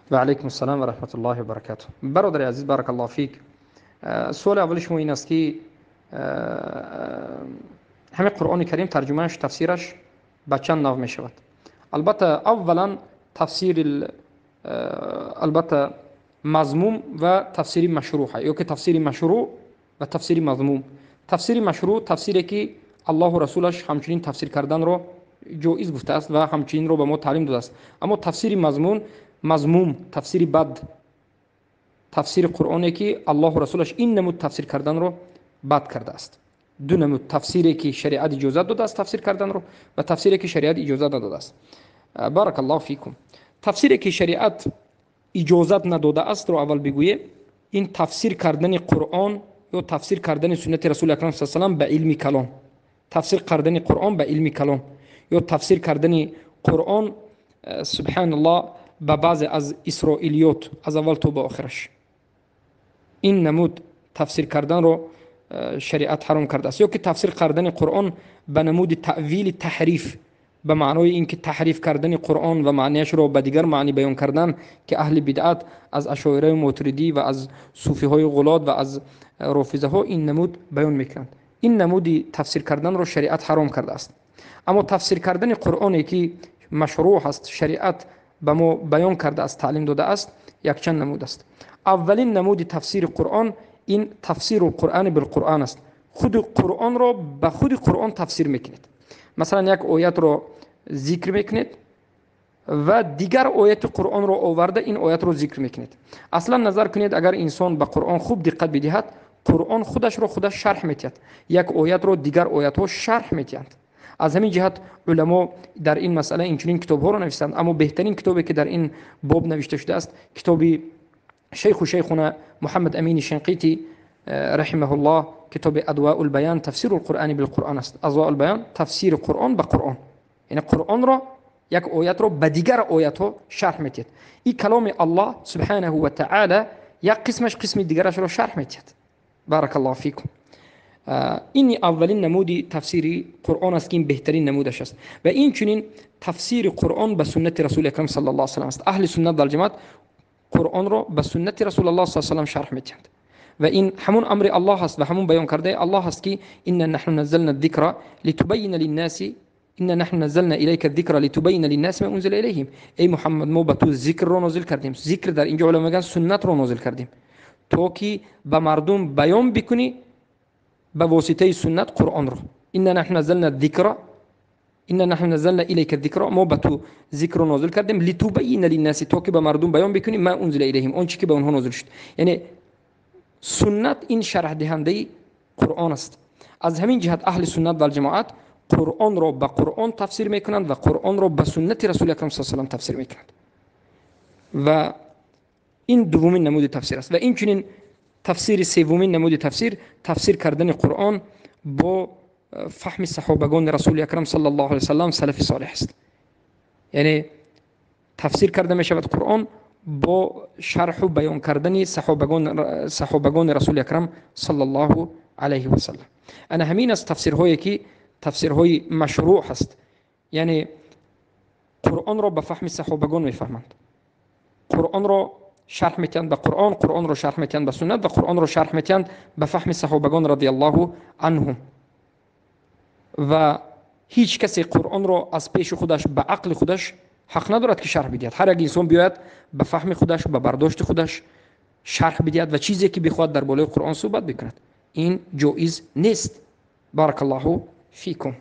Ва алайкум ассалом ва раҳматуллоҳи ва баракатуҳ. Бародари азиз, баракаллоҳу фик. Суоли аввали шумо ин аст, ки ҳамин Қуръони Карим тарҷумааш, тафсираш ба чанд нав мешавад? Албатта, аввалан тафсири, албатта, мазмум ва тафсири машрӯъ, ё ки тафсири машрӯъ ва тафсири мазмум. Тафсири машрӯъ тафсире ки Аллоҳу расулаш ҳамчунин тафсир карданро ҷоиз гуфтааст ва ҳамчунинро ба мо таълим додааст. Аммо тафсири мазмун, мазмум, тафсири бад, тафсири Қуръоне ки Аллоҳу расулаш ин намуд тафсир карданро бад кардааст. Ду намуд тафсире ки шариат иҷозат додааст тафсир карданро ва тафсире ки шариат иҷозат надодааст. Баракаллоҳу фикум. Тафсире ки шариат иҷозат надодаастро аввал бигӯем, ин тафсир кардани Қуръон ё тафсир кардани суннати Расули Акрам саллаллоҳу алайҳи васаллам ба илми калом, тафсир кардани Қуръон ба илми калом ё тафсир кардани Қуръон, субҳаналлоҳ, ба баъзе аз исроилиёт аз аввал то ба охираш. Ин намуд тафсир карданро шариат ҳаром кардааст. Ё ки тафсир кардани Қуръон ба намуди таъвили таҳриф, ба маънои ин ки таҳриф кардани Қуръон ва маънияшро ба дигар маъни баён кардан, ки аҳли бидъат аз ашоираи мотуридӣ ва аз суфиҳои ғулот ва аз рофизаҳо ин намуд баён мекунанд. Ин намуди тафсир карданро шариат ҳаром кардааст. Аммо тафсир кардани Қуръоне ки машрӯъ ҳаст, шариат ба мо баён кардааст, таълим додааст, якчанд намуд аст. Аввалин намуди тафсири Қуръон ин тафсиру Қуръани билқуръон аст. Худи Қуръонро ба худи Қуръон тафсир мекунед. Масалан, як оятро зикр мекунед ва дигар ояти Қуръонро оварда ин оятро зикр мекунед. Аслан назар кунед, агар инсон ба Қуръон хуб диққат бидиҳад, Қуръон худашро худаш шарҳ медиҳад. Як оятро дигар оятҳо шарҳ медиҳанд. Аз ҳамин ҷиҳат уламо дар ин масъала инчунин китобҳоро навиштанд. Аммо беҳтарин китобе ки дар ин боб навишта шудааст, китоби шайху шайхуна Муҳаммад Амини Шанқити раҳимаҳуллоҳ, китоби Адваул Баян тафсирул Қуръани билқуръон аст. Адваул Баян тафсири Қуръон ба Қуръон, яъне Қуръонро, як оятро ба дигар оятҳо шарҳ медиҳад. Ин каломи Аллоҳ субҳанаҳу ва таъала як қисмаш қисми дигарашро шарҳ медиҳад. Баракаллоҳу фикум. Ин аввалин намуди тафсири Қуръон аст, ки ин беҳтарин намудаш аст. Ва инчунин тафсири Қуръон ба суннати Расули Акрам саллаллоҳу алайҳи васаллам аст. Аҳли суннат вал ҷамоат Қуръонро ба суннати Расулуллоҳ саллаллоҳу алайҳи васаллам шарҳ медиҳанд. Ва ин ҳамун амри Аллоҳ аст ва ҳамун баён кардаи Аллоҳ аст, ки инна наҳну наззална зикра литубайина линнаси, инна наҳну наззална илайка зикра литубайина линнаси ма унзила илайҳим. Эй Муҳаммад, мо ба ту зикрро нозил кардем. Зикр дар инҷо уламо мегӯянд суннатро нозил кардем, то ки ба мардум баён бикунӣ ба воситаи суннат Қуръонро. Инна наҳну наззална зикра, инна наҳну наззална илайка зикра, мо ба ту зикрро нозил кардем, литубайина линнаси, то ки ба мардум баён бикунӣ ма унзила илайҳим, он чи ки ба онҳо нозил шуд. Яъне суннат ин шарҳдиҳандаи Қуръон аст. Аз ҳамин ҷиҳат аҳли суннат вал ҷамоат Қуръонро ба Қуръон тафсир мекунанд ва Қуръонро ба суннати Расули Акрам саллаллоҳу алайҳи васаллам тафсир мекунанд. Ва ин дуввумин намуди тафсир аст. Ва инчунин тафсири севумин намуди тафсир, тафсир кардани Қуръон бо фаҳми саҳобагони Расули Акрам саллаллоҳу алайҳи васаллам, салафи солеҳ аст. Яъне тафсир карда мешавад Қуръон бо шарҳу баён кардани саҳобагони Расули Акрам саллаллоҳу алайҳи васаллам. Ана ҳамин аст тафсирҳое ки тафсирҳои машрӯъ ҳаст. Яъне Қуръонро ба фаҳми саҳобагон мефаҳманд, Қуръонро шарҳ метиҳанд ба Қуръон, Қуръонро шарҳ метиҳанд ба суннат ва Қуръонро шарҳ метиҳанд ба фаҳми саҳобагон радиаллоҳу анҳум. Ва ҳеҷ касе Қуръонро аз пеши худаш ба ақли худаш ҳақ надорад ки шарҳ бидиҳад. Ҳар як инсон биёяд ба фаҳми худаш, ба бардошти худаш шарҳ бидиҳад ва чизе ки бихоҳад дар болои Қуръон суҳбат бикунад. Ин ҷоиз нест. Баракаллоҳу фикум.